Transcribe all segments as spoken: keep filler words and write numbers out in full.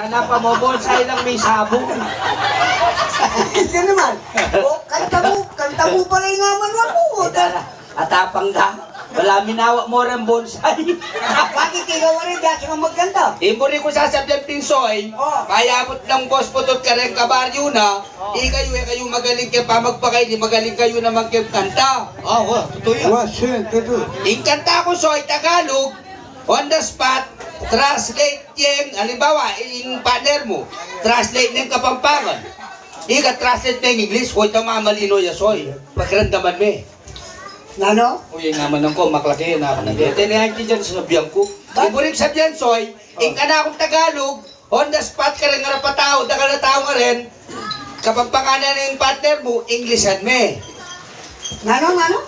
Sana pa mo, bonsai lang may sabong. Ika naman. O, kanta mu, kanta mu pala ing amanuan mu, o. Ay, tara. Atapang da. Bala minawa mu reng bonsai. Bakit ikaw rin, biasa kang magkanta? Ing buri kung sasabian, Pinsoy, o, payabut nang Boss Putot kareng kabaryu na, o, ikayu, e kayu magaling keng pamagpakaili, magaling kayu naman keng kanta. O, wa, tutu yan. Wa, sin, tutu. Ing kanta ku, Soy, Tagalog, on the spot, translate yeng, alimbawa, ing partner mu, translate neng Kapampangan. Ika translate neng English, wa, ita mamalino ya, Soy. Pakiramdaman me. Nanu? O, ing amanuan ku, maklake, na, na, na. Tene, ay, ti dyan sasabian ku. Ba- Ing buri kung sabian, Soy, ing kanakung Tagalog, on the spot kareng arap a tau, dakal a tau ngaren, Kapampangan neng partner mu, English-an me. Nanu, nanu?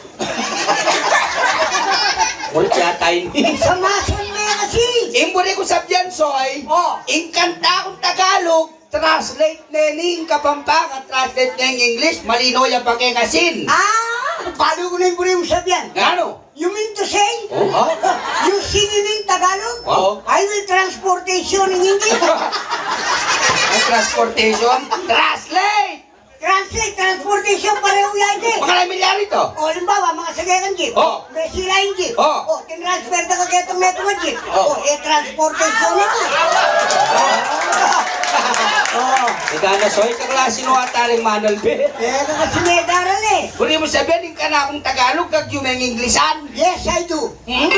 Murit yata ini. Samasan me kasi. Ing buri kung sabian, Soy, o, ing kanta kung Tagalog, translate ne ning Kapampangan, translate neng English, malino ya pa keng asin. A, balu ku na ing buri mung sabian. Nanu? You mean to say, o, ha? You singing in Tagalog? O. I will transportation in English. Ay, transportation? Translate! Translate, transportation, parehu ya iti. Makananu milyari ita? O, alimbawa, makasage kang jeep. O. Masira ing jeep. O. O, tinransfer da ka ketang metung a jeep. O. O, e transportation ita. O. Ika na, Soy, kaklase no ata ring manalbe. E, kakasi me daral e. Buri mung sabian, ing kanakung Tagalog, agyu meng English-an. Yes, I do. Hmm?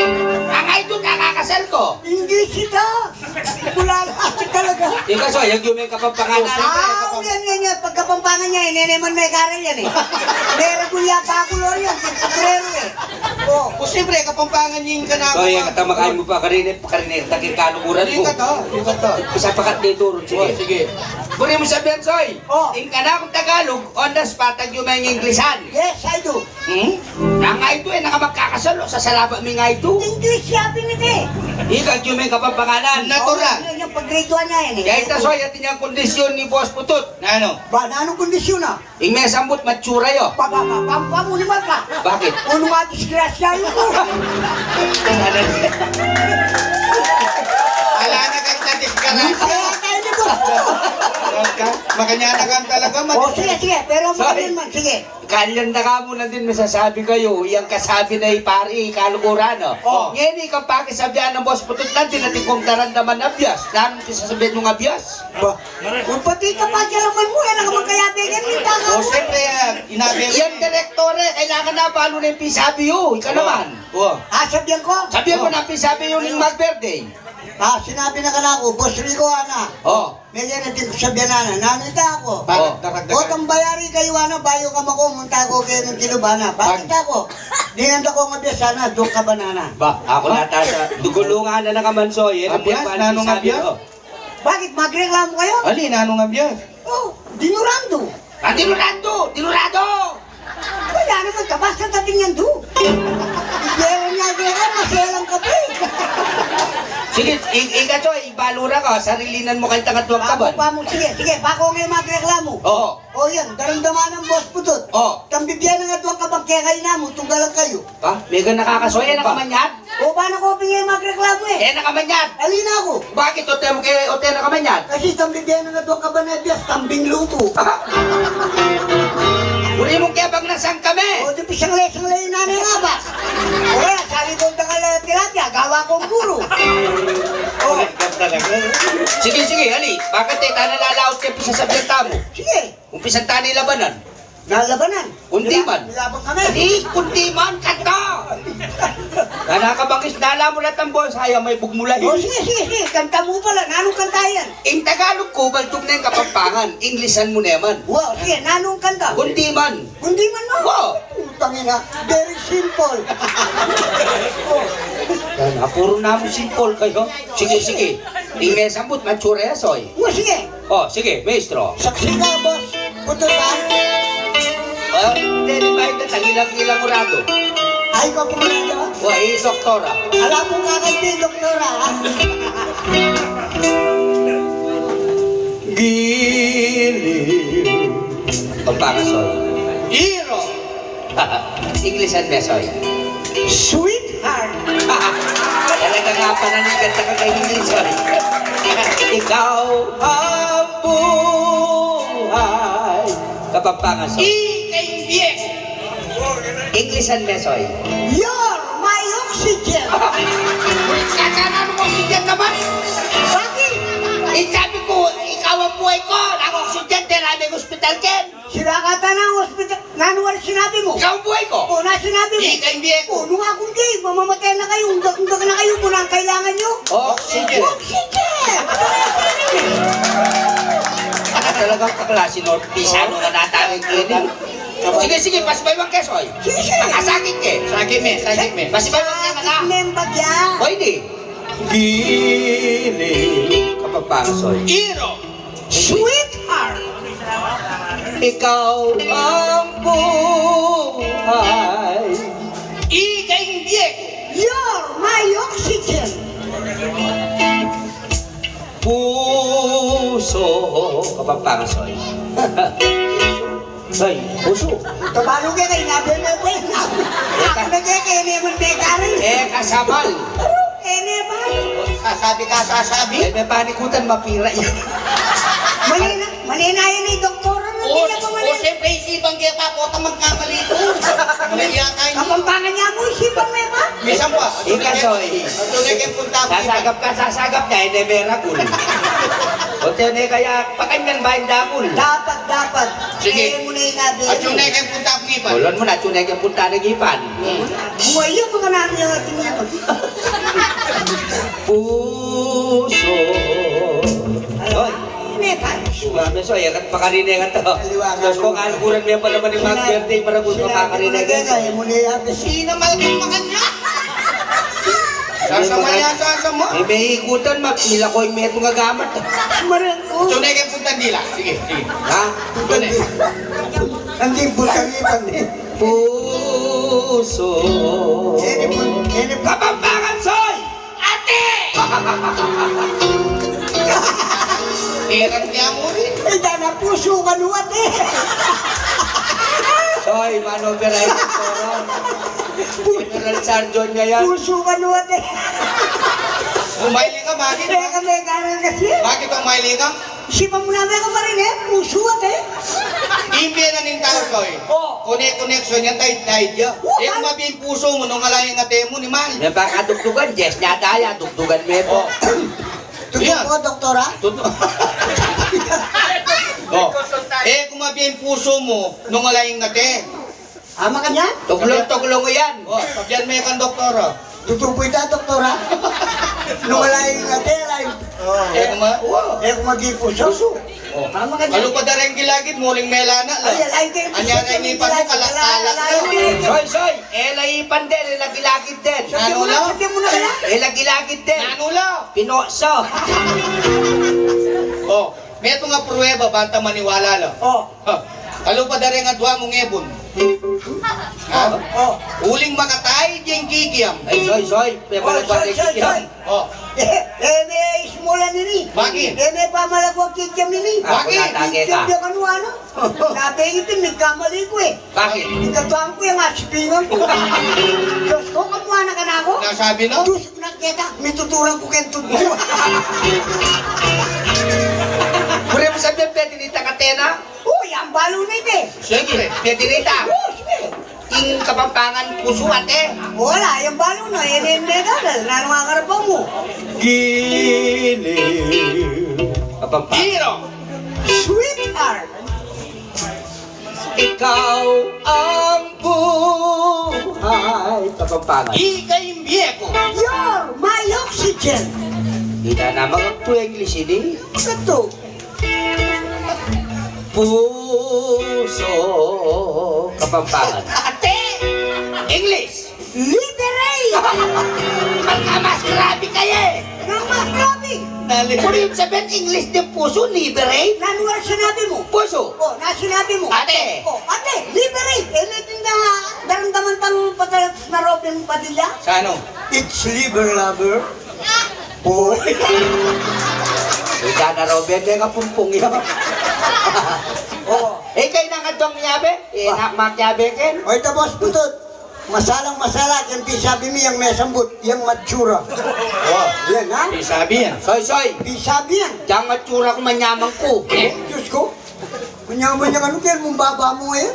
Ang I do, kakakasal ku. English ita. Bulala ka talaga. Ika, Soy, agyu meng Kapampangan. A, yan, yan, yan. Pag Kapampangan ya, e ne naman mekaral yan e. Meragul ya pa ku lori yan, petrero e. O. O, siyempre, Kapampangan ing kanaku. Soy, a, katamakay mu pa karin e, karin e, takir kaluguran mu. Ika to, ika to. Sapakat de turun, sige. O, sige. Buri mung sabian, Soy. O. Ing kanakung Tagalog, on the spot, agyu meng English-an. Yes, I do. Hmm? Nang I do, e na ka magkakasal o, sasalaba ming I do. English ya pin iti. Ika, agyu meng Kapampangan. Natural. O, yan, yan, pag grade one na yan e. Kaya ita, Soy, atin yang kondisyon ni Boss Putot. Nanu? Ba, nanung kondisyon na? Ing mesambut, matsura ya. Ba, ba, ba, ba, ba, muli man ka. Bakit? Unu nga disgrasya yu? Ala na kang kadisgrasya. Kaya tayo ni Boss Putot. Makanyan na kang talaga, mat- O, sige, sige. Pero Soy, magaling man, sige. Kalyan na ka mu, nandin masasabi kayu, yang kasabi na i pari, kaluguran, o. O. Ngeni, kang pakisabian nang Boss Putot, nandin atin kung daramdaman a bias. Nanung pisasabian mung abias? Ba, kung pati ka pa, kalaman mu, e na ka magkayabe, ganyan, tama. O, siyempre, a, inabe. Yang direktor e, kailangan na, balu na ing pisabi yu, ika naman. O. A, sabian ku? Sabian mu na pisabi yu ning mag-birthday. A, sinabi na kanaku, Boss Rico, ana. O. Megan, atin kung sabian, ana, nanu ita ku? Bakit? O. Daragdagan. O, tambayari kayu, ana, bayu ka maku, munta ku keng kilub, ana. Bakit? Bakit ita ku? Dinan da kung abias, ana, aduang kaban, ana. Ba, aku na tasa. Dugulungan na na ka man, Soy. Abias? Nanung abias? O. Bakit, magreklamu kayu? Ali, nanung abias? O, dinurando. A, dinurando! Dinurado! Wala naman ka, basta tabi niyan do. Pero niya, di ka, maselang ka pa e. Sige, i-, ika, Soy, ibalu ra ka, sarilinan mu kayang aduang kaban. Baku pa mu, sige, sige, baku ngeni magreklamu. O. O, yan, daramdaman nang Boss Putot. O. Tambibie nang aduang kaban kekayna mu, tunggalan kayu. Ha? Megan, nakakasoy, e na ka manyad? O, ba na ku pin magreklamu e. E na ka manyad? Ali na ku. Bakit? Ote mu ke, ote na ka manyad? Kasi tambibie nang aduang kaban a bias, tambing lutu. Buri mung kebang na sangkame. O, di pisangle-sangle na ning abas. O, kaya, sali kung dangal a tilapia, gawa kung buru. O. Talaga. Sige, sige, ali. Bakit e tana lalaut keng pisasabian tamu? Sige. Umpisan tana ing labanan. Na labanan? Kundi man. Mila-, milabang kami. Di, kundi man, kanta! Nana ka bangis, nala mu la tambos, ay, may bugmula, e. O, sige, sige, sige. Kanta mu pala. Nanung kanta yan? Ing Tagalog ku, baltug na ing Kapampangan. English-an mu naman. Wa, sige. Nanung kanta? Kundi man. Kundi man, no? Wa. Putang ina. Very simple. O. Yan, apuro na mu simple kayu. Sige, sige. Ing mesambut, matsura ya, Soy. Wa, sige. O, sige, maestro. Saksi ka, boss. Putulan. O, hindi, di ba, hindi, tangilang-ilang orado. Ay, ko pumunta. O, i doktora. Ala pung kakaibi, doktora, ha? Giliw. Pampangasoy. Hero. English-an me, Soy. Sweetheart. Talaga nga, panaligan ta ka kay English, Soy. Ikaw ang buhay. Kapampangan, Soy. Ika ing bie ku. English-an me, Soy. You're my oxygen. Kakanan mu oxygen naman. Bakit? Isabi ku, ikaw ang buhay ku. Nang oxygen, tela me ospital ken. Sila ka ta na ospital. Nanu ing sinabi mu? Ikaw ang buhay ku. O, na sinabi mu? Ika ing bie ku. O, nung aku ing bie, mamamatay na kayu, ungga-ungga na kayu, mu nang kailangan yu? Oxygen. Oxygen! Talagang kaklase, no? Pisano ka na tayo, Cleaning. Sige, sige, pasibayu ke, Soy. Sige, sige. Sakit ke? Sakit me, sakit me. Pasibayu ke, mana? Sakit me bagya. O, hindi. Gili. Kapampangan, Soy. Iro. Sweetheart. Ikaw ang buhay. Ika ing bie ku. You're my oxygen. Puso. Kapampangan, Soy. Ay, pusu. Tabalu ke kay nabe me, kay nabe. Aku na ke, kay ne man de karin. E, kasamal. Aru, e ne ba? Sasabi ka, sasabi. E, me panikutan, mapira ya. Manina, manina ini doktor. O, o, siyempre, isipan ke pa, pota magkamali ku. Mali yata ini. Kapampangan ya mu, isipan me pa. Misan pa. Ika, Soy. Atiu ne keng punta ku. Sasagap ka, sasagap ka, e ne me ragul. O, tiyan e kaya, pakanyan ba ing dagul? Dapat, dapat. Sige. E, mu ne ing abe. Atiu ne keng punta ku ngipan. Ulan mu na, atiu ne keng punta na ngipan. Hmm. Buhay ya, baka namin yang ating ngipan. Puso. Hoy. Metan. Sumame, Soy, e ka pakarine katu. Aliwa nga. Diyos ku, kalukuran me pa naman ing mag-birthday para ku pakarine katu. Sinamal ka pa kanya. Sasama ya, sasama. E, me ikutan, milakoy me tung agamat. Marang ko. Atiu ne keng punta dila. Sige, sige. Ha? Atiu ne. Anting punta ngipan e. Puso. Ini pun, ini pun. Kapampangan, Soy! Ate! Tirang niya mu rin. E, dana pusu kanu, ate. Soy, manopera ing doktor. General surgeon ya yan. Pusu kanu, ate. Umayli ka, bakit? E, kami garal kasi. Bakit umayli ka? Sipan mu na me ka pa rin e, pusu, ate. Ing bie na ning tau, Soy. O. Kone-, koneksyon ya, taid-taid ya. O, e ku mabie ing pusu mu nung ala ing ate mu, animal. Mepakadugdugan, Jess, nya daya, dugdugan me pa. O. Tutu mu, doktora? Tutu. O. E ku mabie ing pusu mu nung ala ing ate. Ama ka nya? Tuglong-tuglong yan. O, sabian me kang doktora. Tutu pu ita, doktora. Nung ala ing ate, ala ing. O. E ku ma-, e ku mabie ing pusu. Pusu. O. Ama ka nya? Kalupa da reng gilagid mu, uling mela na la. Ay, ala ing. Anya reng ipan mu, kalakala. Soy, Soy. E la ipan den, e la gilagid den. Nanu la? Sabian mu na kaya? E la gilagid den. Nanu la? Pinoso. O. Metung a prueba banta maniwala la. O. Ha. Kalupa da reng adua mung ebun. Ha? O. Uling makataid ya ing kikiam. Ay, Soy, Soy. Pe, o, pala Soy, Soy, kikiam. Soy. O. E, e, me ismulan ini. Bakit? E, me pamalaku a kikiam ini. Bakit? Kikiam ya kanu, anu? Nabe ing itin, migkamali ku e. Bakit? Ikatuan ku yang asipingan ku. Diyos ku, kapuanan ka na ku. Nasabi na? Diyos ku, naketa, mituturan ku keng tudmu. Buri mu sabian, pwede nita katena? O, yang balu na ite. Siyempre, pwede nita. O, sige. Ing Kapampangan pusu, ate. Wala, yang balu na, e ne, e ne, dadal, nanu nga karapaw mu? Giliw. Kapampangan. Hero. Sweetheart. Ikaw ang buhay. Kapampangan. Ika ing bie ku. You're my oxygen. Ita na mag-English ini. Betul. Puso. Kapampangan. Ate! English! Liberate! Magkamas grabe kaye! Nang mas grabe! Nali-, pwede sabihin English din puso, liberate? Nanu a sinabi mu? Puso. O, na sinabi mu? Ate. O, ate, liberate! E, liberate na daramdaman tang patalas na Robin Padilla? Sano? It's liver lover. Boy. Ika na, Robin, e ka pumpung ya. O. E, kay nang adwang yabe? E, na, mak yabe ken? O, ita, boss, putut. Masalang masala, yang pisabi mi, yang mesambut, yang matsura. Oh. Yan, ha? Pisabi yan. Soy, soy. Pisabi yan. Yang matsura ku, manyaman ku. Eh, Diyos ko. Manyaman ya kanu, kaya mung baba mu, eh.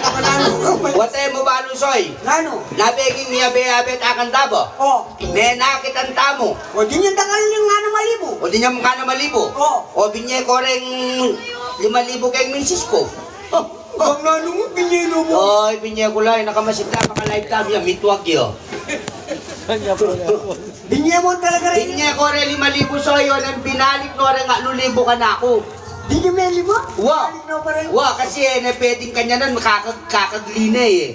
Mananu ka, man. Wate mu balu, soy. Nanu? Nabeging mi abe-abe at akan dabo. Oh. Menakit ang tamu. O, di niya dangal yung ngana malibu. O, di niya ngana malibu. Oh. O, binye ko reng lima libu keng misis ko. Bang nanu mu, binye no mu? Oy, binye ku la, eh, nakamasita, maka-live tamu ya, mitwag ya. Binye mu talaga reng. Binye ko reng lima libu, soy, o, neng binalik no reng atlu libu kanaku. Di niya me lima? Wa. Binalik no pa reng. Wa, kasi, eh, ne pwedeng kanyanan, kakag-, kakagli ne, eh.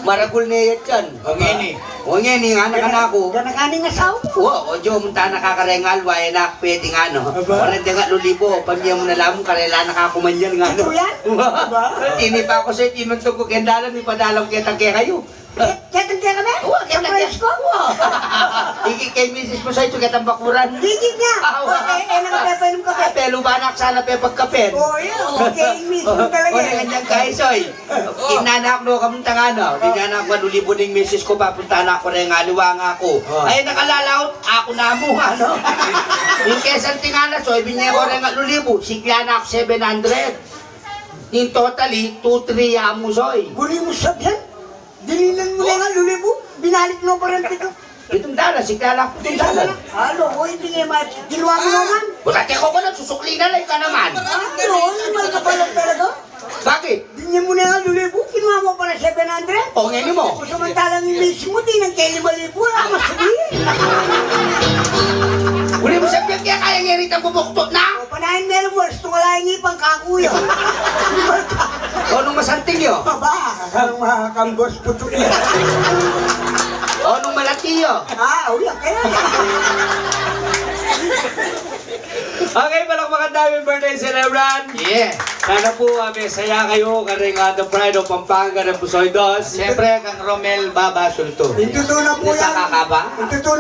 Maragul ne yat yan. O ngeni. O ngeni, ngana kanaku. Gana kani nga asawa mu? Wa, o, Dios, munta na kakarengal, wa, e na pwedeng ano. Aba? Wala deng atlu libu, pamye mu na lamang, karela na kaku man yan, ngana. Ito yan? Wa. Aba? Tinipa ku sa, tinuntug ku keng dalan, ipadalan ku ketang kekayu. Ke-, ketang kekami? Wa, ketang ke-, wa. Igi keng misis mu sa itu, ketang bakuran. Igi niya? Ah, wa. O, e, e, nang pepainom kape. Pelu ba anak sana pepagkapen? O, yun. O, keng misis mu talaga. O, neng anyang kaisoy. Inanak no, kamung tangana. Di niya anak, atlu libu ning misis ku, papunta na ku reng aliwa nga ku. Oh. Ay, nakalalaut, aku na mu, ano? Ing kesanting ana, soy, binye ko reng atlu libu, sikla na ku seven hundred. Ing totally, two three ya mu, soy. Buri mu sabian, dininan mu na ing atlu libu, binalik no pa reng pitu. Pitung dalan, sikla na ku pitung dalan. Ano, o, hindi nga ma-, ginawa mu naman. Buta, teko ko na, susukli na lang ka naman. Ano, animal ka pala talaga. Bakit? Binye mu na ing atlu libu, kinuha mu pa reng seven hundred. O, ngeni mu. Kung samantalang ing misis mu, di nang ke lima libu, ala, masukli. Uli mu sabian, kaya kaya ngeni itang bubuktot na. O, panayan me lang, walis tungala ing ipan kaku ya. O, nung masanting ya? Aba, kang, kang boss putu ya. O, nung malati ya? Ah, o, yan, kaya. Okay, palakpakan tamu ing birthday celebrant. Yeah. Sana po, ah, mesaya kayu kareng, ah, The Pride of Pampanga, kareng Pusoy Dos. Siyempre, kang Romel Baba Sulto. Ing tutu na pu yan. Ing tutu